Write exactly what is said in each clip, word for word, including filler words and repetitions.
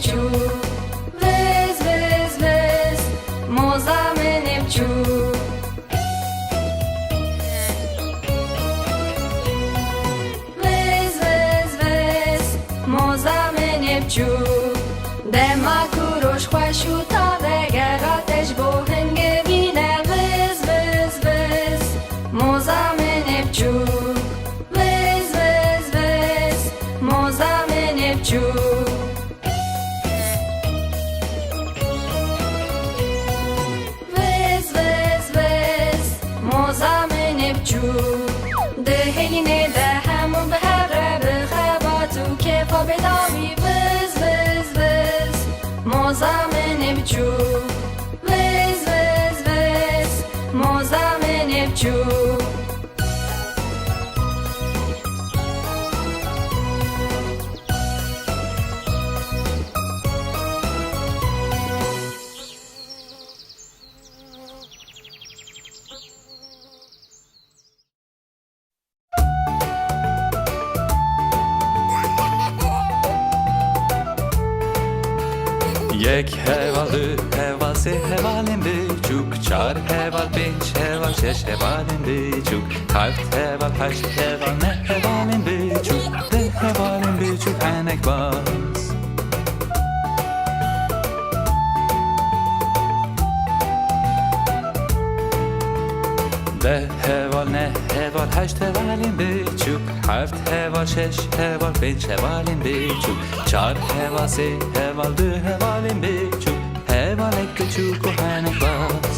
Çû, viz, viz, viz, moza min ê biçûk. Viz, viz, viz, moza min ê biçûk. Dema ku roj xweş û tavegera te ji bo hin givîne. Viz, viz, viz, moza min ê biçûk. Viz, viz, viz, moza min ê biçûk. Viz, viz, viz, moza min ê biçûk. Dihêlîne, dehem û bi hev re bi xebat û kêfa bêdawî. Viz, viz, viz, moza min ê biçûk. Viz, viz, viz, moza min ê biçûk. Yek heval, du heval, sê hevalên biçûk, çar heval, pênc heval, şeş hevalên biçûk, heft heval, heşt heval, neh hevalên biçûk, deh hevalên biçûk, henek baz. Deh heval, neh heval, heşt hevalên biçûk, heft heval, şeş heval, pênc hevalên biçûk, çar heval, sê heval, du hevalên biçûk, hevalek biçûk û henek baz.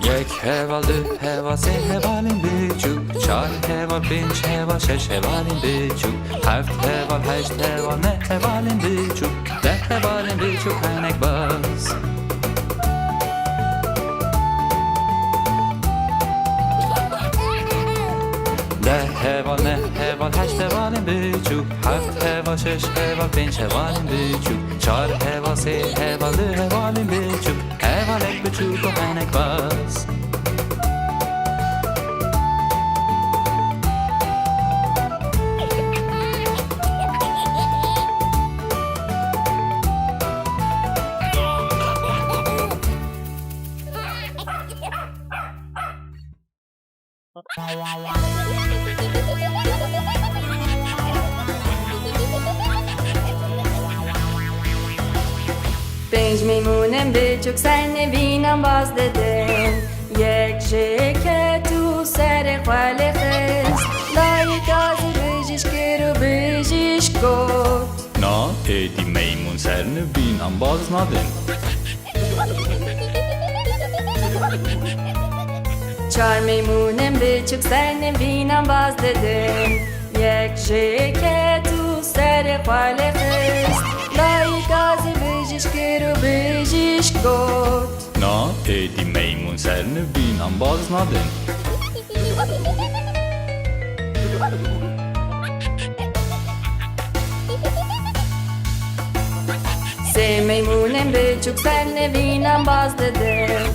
Yek heval, du heval, sê hevalên biçûk, çar heval, pênc heval, şeş hevalên biçûk, heft heval, heşt heval, neh hevalên biçûk, deh hevalên biçûk, henek baz. Deh heval, neh heval, heşt hevalên biçûk, heft heval, şeş heval, pênc hevalên biçûk, çar heval, sê heval, du hevalên biçûk, hevalek biçûk û henek baz. Pênc meymûnên biçûk ser nivînan baz didin. Yek jê ket û serê xwe lê xist. Dayika zî bijîş kir û bijîş got. Na, êdî meymûn ser nivînan baz nadin. Çar meymûnên biçûk ser nivînan baz didin. Yek jê ket û serê xwe lê xist. Dayika zî bijîş kir û bijîş got. Na, êdî meymûn ser nivînan baz nadin. Sê meymûnên biçûk ser nivînan baz didin.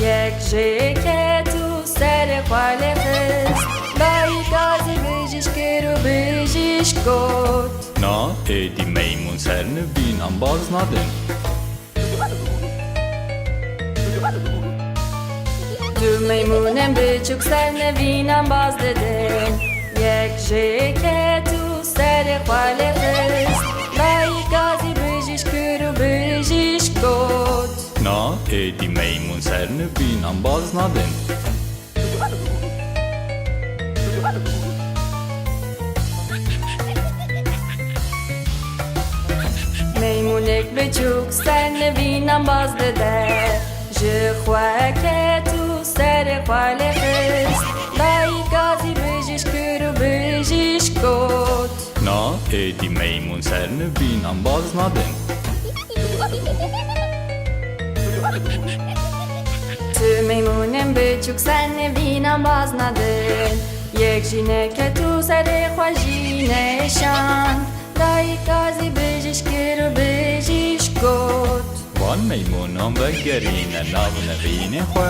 Yek jê ket û serê xwe lê xist. Dayika zî bijîş kir û bijîş got. Na, êdî meymûn ser nivînan baz nadin. Du meymûnên biçûk ser nivînan baz didin. Yek jê ket û serê xwe lê xist. Dayika zî bijîş kir û bijîş got. Na, êdî meymûn ser nivînan baz nadin. Meymûnek biçûk ser nivînan baz dide. Ji xwe ket û serê xwe lê xist. Dayika zî bijîş kir û bijîş got. Na, êdî meymûn ser nivînan baz nadin. Tu meymûnên biçûk ser nivînan baz nadin. Yek jî neket û serê xwe jî neşand. Dayika zî bijîş kir û bijîş got. Van meymûnan vegerîne nav nivînê xwe.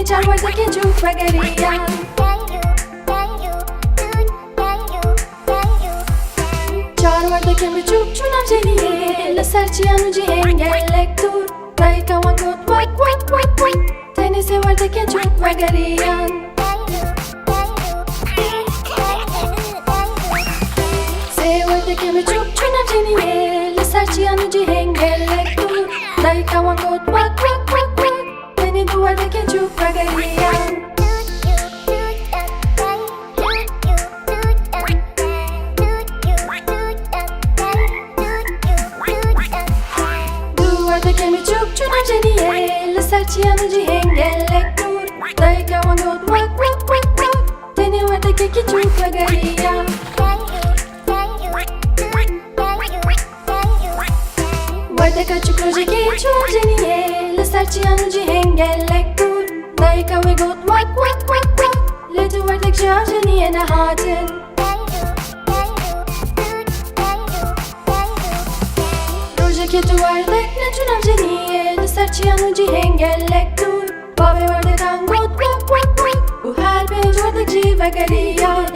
Çar werdekên çûk vegeriyan. Çar werdekên biçûk çû nav jeniyê, li ser çiyan û cihên gelek dûr. Dayika wan got wek, wek, wek, wek. Tenê sê werdekên çûk vegeriyan. Sê werdekên biçûk çû nav jeniyê, li ser çiyan û cihên gelek dûr. Dayika wan got wek, wek, wek, wek. Tenê du werdekên çûk vegeriyan. Du werdekên biçûk çû nav jeniyê, li ser çiyan û cihên gelek dûr. Dayika wan got wek, wek, wek, wek. Tenê werdekekî çûk vegeriya. Werdeka çûk rojekê çû nav jeniyê, li ser çiyan û cihên gelek dûr. Dayika wê got wek, wek, wek, wek. Lê du werdek ji nav jeniyê nehatin. Rojekê du werdek neçû nav jeniyê, li ser çiyan û cihên gelek dûr. Bavê werdekan got wek, wek, wek û her pênc werdek jî vegeriyan.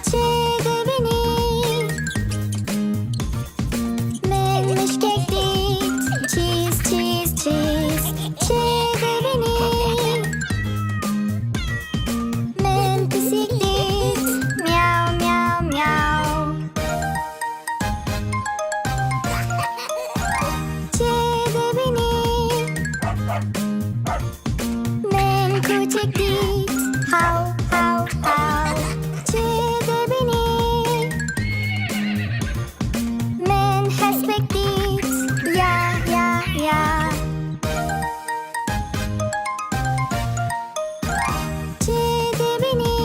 Çi dibînî? Min mişkek dît. Çîz, çîz, çîz. Çi dibînî? Min pisîk dît. Miyaw, miyaw, miyaw. Çi dibînî? Min kûçik dît. Haw, haw, haw. Çi dibînî? Min hespek dît. Ya, ya, ya. Çi dibînî?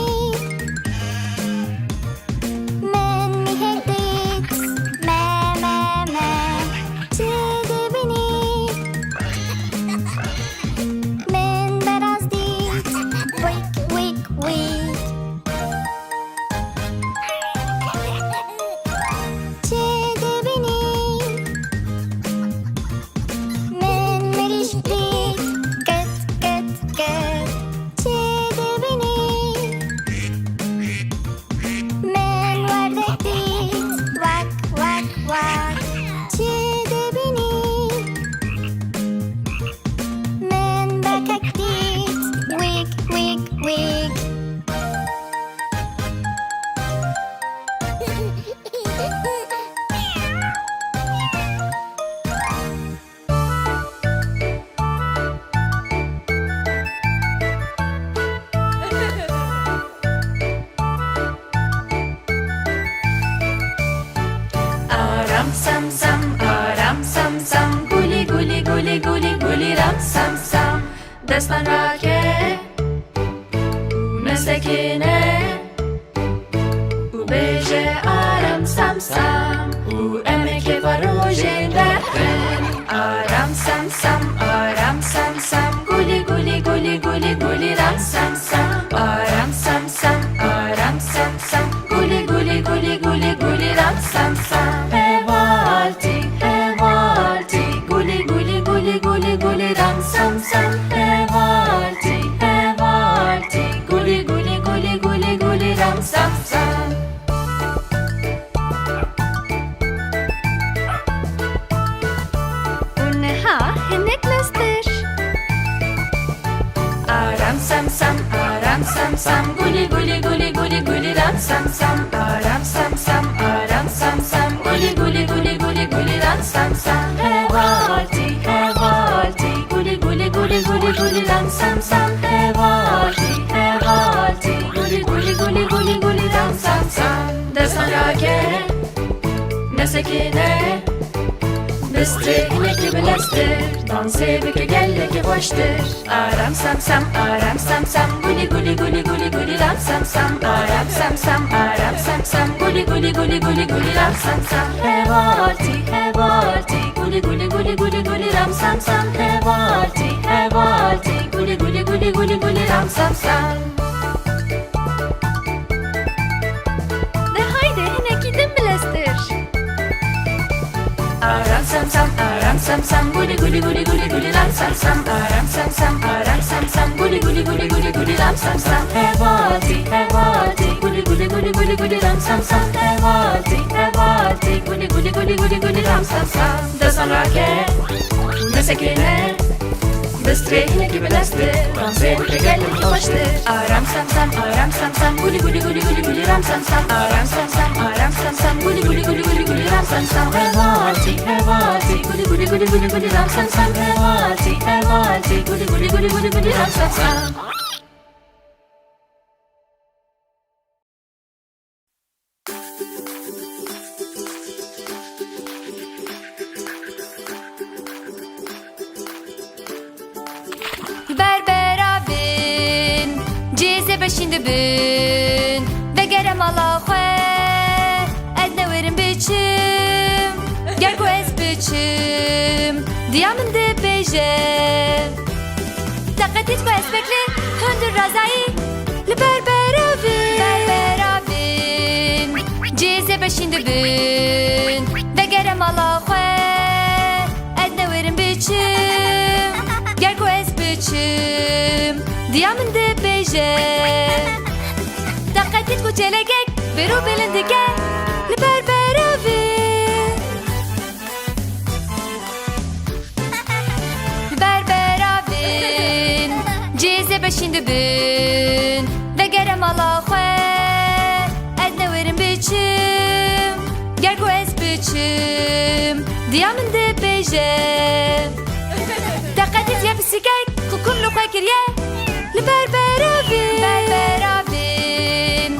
Min mîhek dît. Me, me, me. Çi dibînî? Min beraz dît. Wik, wik, wik. Çi dibînî? Min mirîşk dît. Kit, kit, kit. Çi dibînî? Min werdek dît. Wek, wek, wek. Çi dibînî? Min berkek dît. Wîk, wîk, wîk. Aram sam sam, aram sam sam, gulî, gulî, gulî, gulî, gulî, ram sam sam. Destan rake û nesekêne û bêje, aram sam sam û em ê kêfa rojê derxin. Aram sam sam, aram sam sam, gulî, gulî, gulî, gulî, gulî, ram sam sam. Aram sam sam, aram sam sam, gulî, gulî, gulî, gulî, gulî, ram sam sam. Hevaltî, hevaltî, gulî, gulî, gulî, gulî, gulî, ram sam sam. Hevaltî, hevaltî, gulî, gulî, gulî, gulî, gulî, ram sam sam. Û niha hinek lestir. Aram sam sam, aram sam sam, gulî, gulî, gulî, gulî, gulî, ram sam sam. Aram sam sam, aram sam sam, gulî, gulî, gulî, gulî, gulî, ram sam sam. Hevaltî, hevaltî, gulî, gulî, gulî, gulî, gulî, ram sam sam. Hevaltî, hevaltî, gulî, gulî, gulî, gulî, gulî, ram sam sam. Destan rake, nesekêne, bistrê hinekî bileztir, dansê bike gelekî xweştir. Aram sam sam, aram sam sam, gulî, gulî, gulî, gulî, gulî, ram sam sam. Aram sam sam, aram sam sam, gulî, gulî, gulî, gulî, gulî, ram sam sam. Hevaltî, hevaltî, gulî, gulî, gulî, Sam, hevaltî, hevaltî, gulî, gulî, gulî, gulî, gulî, ram, sam, sam. De haydi, hinekî din bileztir. Aram sam sam, aram sam sam, guli guli guli guli guli ram sam sam, aram sam sam, aram sam sam, guli guli guli guli guli ram sam sam. Hevaltî, hevaltî, guli guli guli guli guli ram sam sam. Hevaltî, hevaltî, guli guli guli guli guli ram sam sam. Destan rake, nesekine. Bistrê hinekî bileztir, ramsê gelekî xweştir. Aram sam sam, aram sam sam, guli guli guli guli guli ram sam sam. Aram sam sam, aram sam sam, guli guli guli guli guli ram sam sam. Hevaltî, hevaltî, guli guli guli guli guli ram sam sam. Hevaltî, hevaltî, guli guli guli guli guli ram sam sam. Berbera bin, cêzê beşîn dibin, vegere mala xwe, ez newêrim biçim, ger ku ez biçim, diya min dibêje. Teqetît ku ez pekli hundir razayî li ber beravin. Ber beravin, cêzê beşîn dibin, vegere mala xwe, ez newêrim biçim, ger ku ez biçim, diya min dibêje. Teqetît ku çêlekek bêro bêlin dike li ber beravin. Ber beravin, cêzê beşîn dibin, vegere mala xwe, ez newêrim biçim, ger ku ez biçim, diya min dibêje. Teqetît ya pisîkek ku kum li xwe kiriye, li ber beravin. Ber beravin,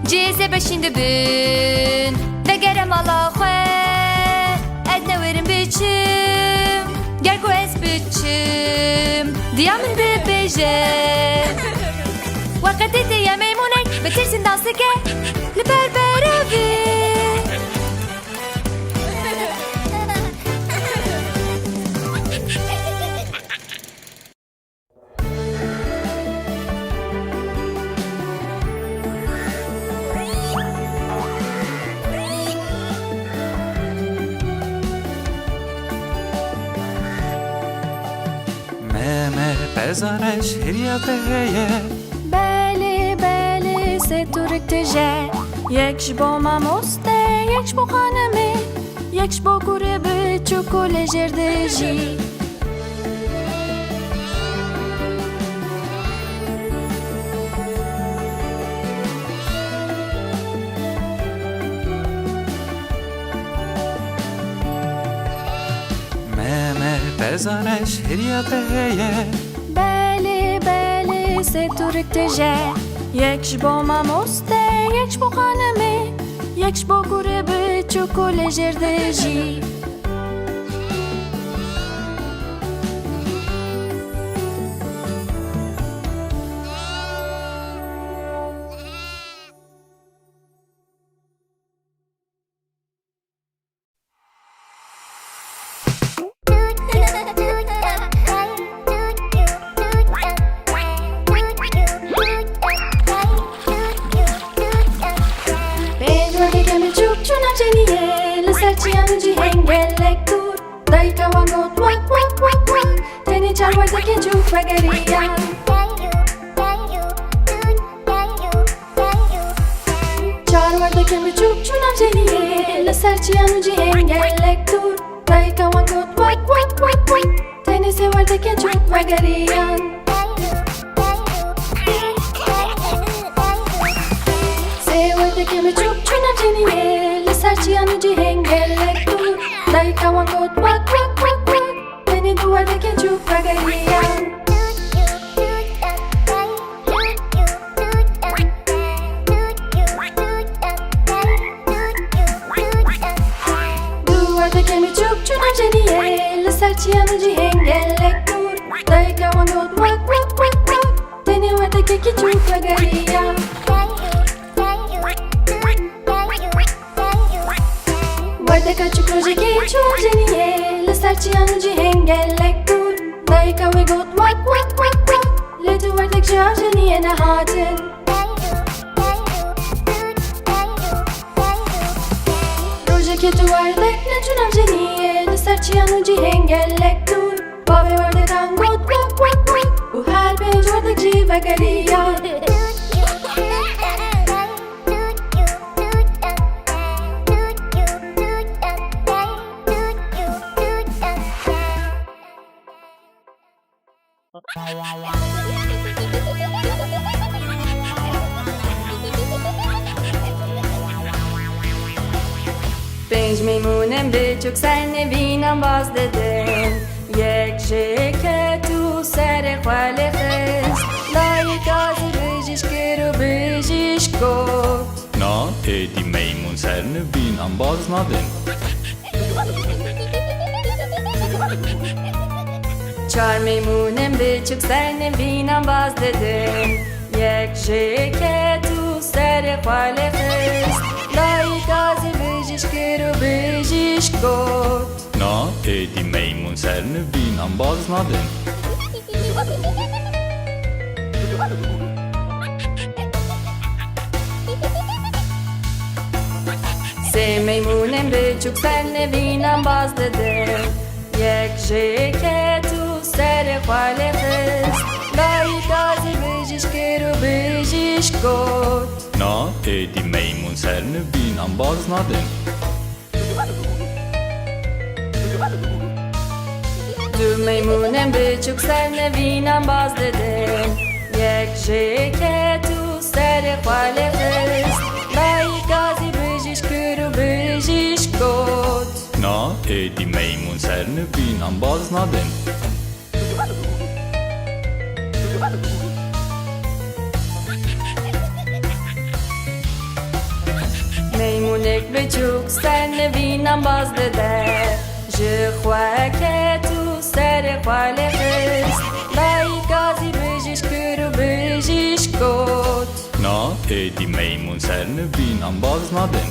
cêzê beşîn dibin, vegere mala xwe, ez newêrim biçim, ger ku ez biçim, diya min dibêje. Weqetê tê ya meymûnek bi tirsîn dans dike, li ber beravin. Me, me, pezare ji hêriya te heye. Belê, belê, sê tûrik tije. Yek ji bo mamoste, yek ji bo xanimê, yek ji bo kurê biçûk ku lê jêr dijî. Me, me, pezare ji hêriya te heye. Belê, belê, sê tûrik tije. Yek ji bo mamoste, yek ji bo xanimê, yek ji bo kurê biçûk ku lê jêr dijî. Pênc werdekên biçûk çû nav ceniyê, li ser çiyan û cihên gelek dûr. Dayika wan got wak, wak, wak, wak. Tenê çar werdekên çûk vegeriyan. Çar werdekên biçûk çû nav ceniyê, li ser çiyan û cihên gelek dûr. Dayika wan got wak, wak, wak, wak. Tenê sê werdekên çûk vegeriyan. Sê werdekên biçûk çû nav ceniyê, li ser çiyan û cihên gelek dûr. Dayika wan got wak, wak, wak, wak. Tenê du werdekên çûk vegeriyan. Du werdekên biçûk çû nav ceniyê, li ser çiyan û cihên gelek dûr. Dayika wan got wak, wak, wak, wak. Tenê werdekekî çûk vegeriya. Werdeka çûk rojekê çû nav ceniyê, li ser çiyan û cihên gelek dûr. Êka wê got wek, wek, wek, wek. Lê tu werdek ji ajeniyê nehatin. Rojekê tu werdek neçûn ajeniyê, li ser çiyan û cihên gelek dûr. Bavê werdekan got wek, wek, wek. Û her pênc werdek jî vegeriyan. Pênc meymûnên biçûk ser nivînan baz didin. Yek jê ket û serê xwe lê xist. Dayika zî bijîş kir û bijîş got. Na, êdî meymûn ser nivînan baz nadin. Çar meymûnên biçûk ser nivînan baz didin. Yek jê ket û serê xwe lê xist. Dayika zî bijîş kir û bijîş got. Na, êdî meymûn ser nivînan baz nadin. Sê meymûnên biçûk ser nivînan baz didin. Yek jê ket û serê xwe lê xist. Dayika zî bijîş kir û bijîş got. Na, êdî meymûn ser nivînan baz nadin. Du meymûnên biçûk ser nivînan baz didin. Yek jê ket û serê xwe lê xist. Dayika zî bijîş kir û bijîş got. Na, êdî meymûn ser nivînan baz nadin. Meymûnek biçûk ser nivînan baz dide. Ji xwe ket û serê xwe lê xist. Dayika zî bijîş kir û bijîş got. Na, êdî meymûn ser nivînan baz nadin.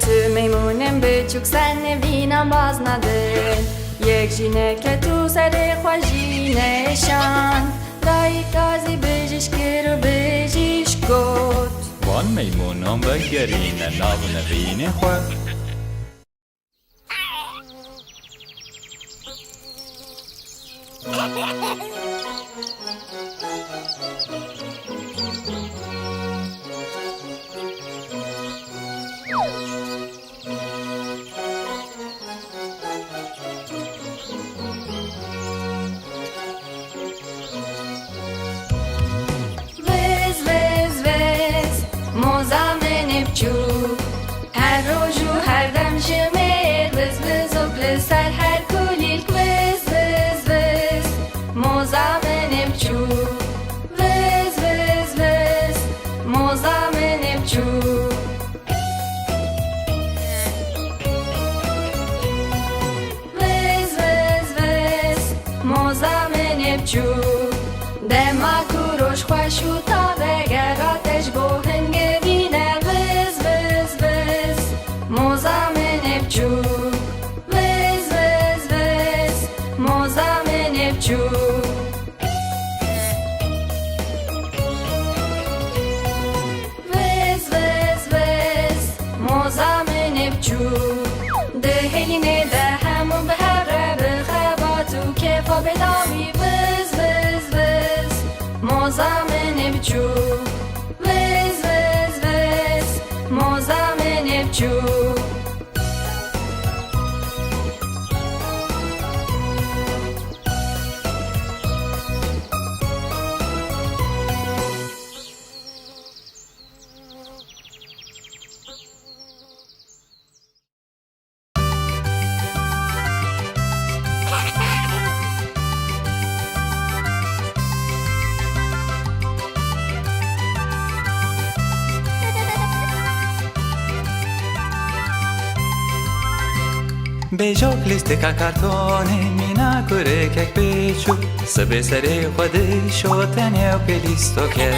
Tu meymûnên biçûk ser nivînan baz nadin. Yek jî neket û serê xwe jî neşand. Dayika zî bijîş kir û bijîş got. Van meymûnan vegerîne nav nivînê xwe. Vêz, vêz, vêz, moza min ê biçûk. Her roj û her dem ji mêr viz vizok li ser her kulîlk viz, viz, viz, moza min ê biçûk. Viz, viz, viz, moza min ê biçûk. Viz, viz, viz, moza min ê biçûk. Dema ku roj xweş û tavegera te ji bo hingivîne. Viz, viz, viz, moza min ê biçûk. Viz, viz, viz, moza min ê biçûk. Viz, viz, viz, moza min ê biçûk. Dihêlînê de hemû bi hev re bi xebat û kêfa bêdawî. Viz, viz, viz, moza min ê biçûk. Viz, viz, viz, moza min ê biçûk. Bêjok lîstika kartonê mîna kurikek biçûk, sibê serê xwe dişote nêw pê lîstokê.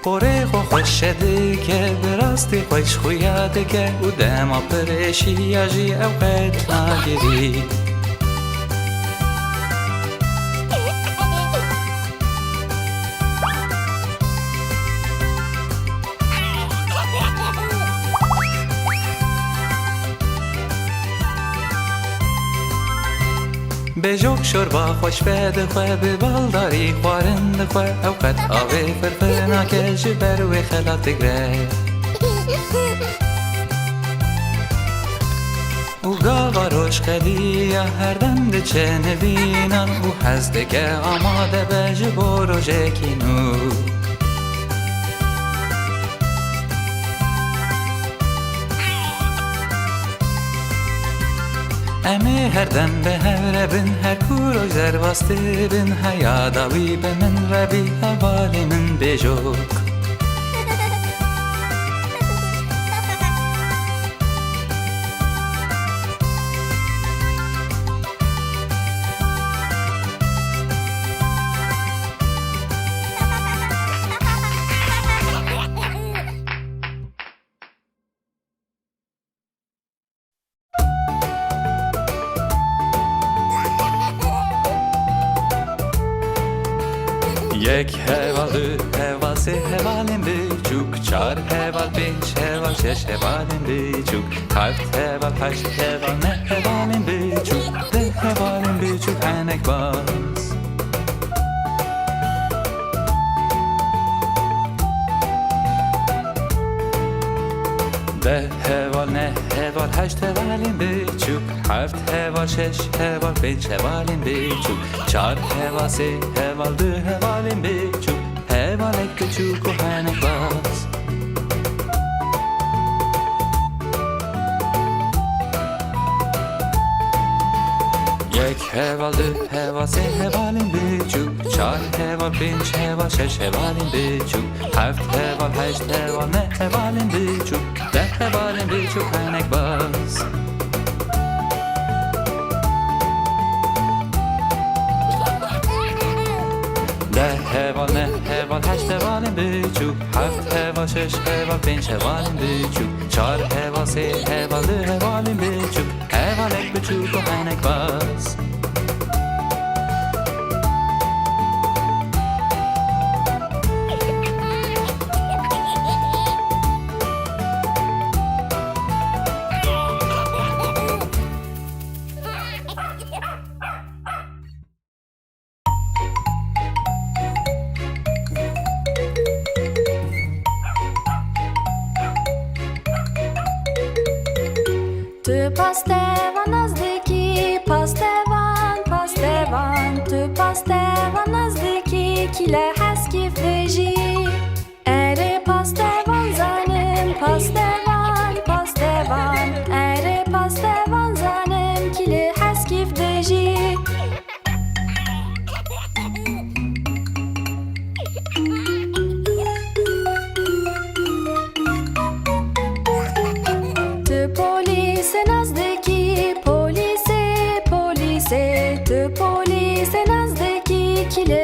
Porê xwe xweş dike, bi rastî xweş xuya dike û dema pir êşiya jî ew qet nagirî. Bêjok şorba xweş vedixwe, bi baldarî xwarin dixwe, ew qet avê firfir nake, ji ber wê xelat digre. Û gava roj qediya, herdem diçe nivînan û hez dike amade be ji bo rojekî nû. Em ê herdem bi hev re bin, her ku roj derbas dibin, heya dawî bi min re bî, hevalê min bêjok. Yek heval, du heval, sê hevalên biçûk, çar heval, pênc heval, şeş hevalên biçûk, heft heval, heşt heval, neh hevalên biçûk, deh hevalên biçûk, henek baz. Deh heval, neh heval, heşt hevalên biçûk, heft heval, şeş heval, pênc hevalên biçûk, çar heval, sê heval, du hevalên biçûk, hevalek biçûk û henek baz. Yek heval, du heval, sê hevalên biçûk, çar heval, pênc heval, şeş hevalên biçûk, heft heval, heşt heval, neh hevalên biçûk, deh hevalên biçûk, henek baz. Deh heval, neh heval, heşt hevalên biçûk, heft heval, şeş heval, pênc hevalên biçûk, çar heval, sê heval, du hevalên biçûk, hevalek biçûk û henek baz. Tu pastevan nas dikî, pastevan, pastevan, tu pastevan nas dikî, kî li heskîf dijî. Erê pastevan zanim, pastevan, pastevan, erê pastevan zanim, kî li heskîf dijî. Tu polîsê nas dikî, polîsê, polîsê, tu polîsê nas dikî, kî li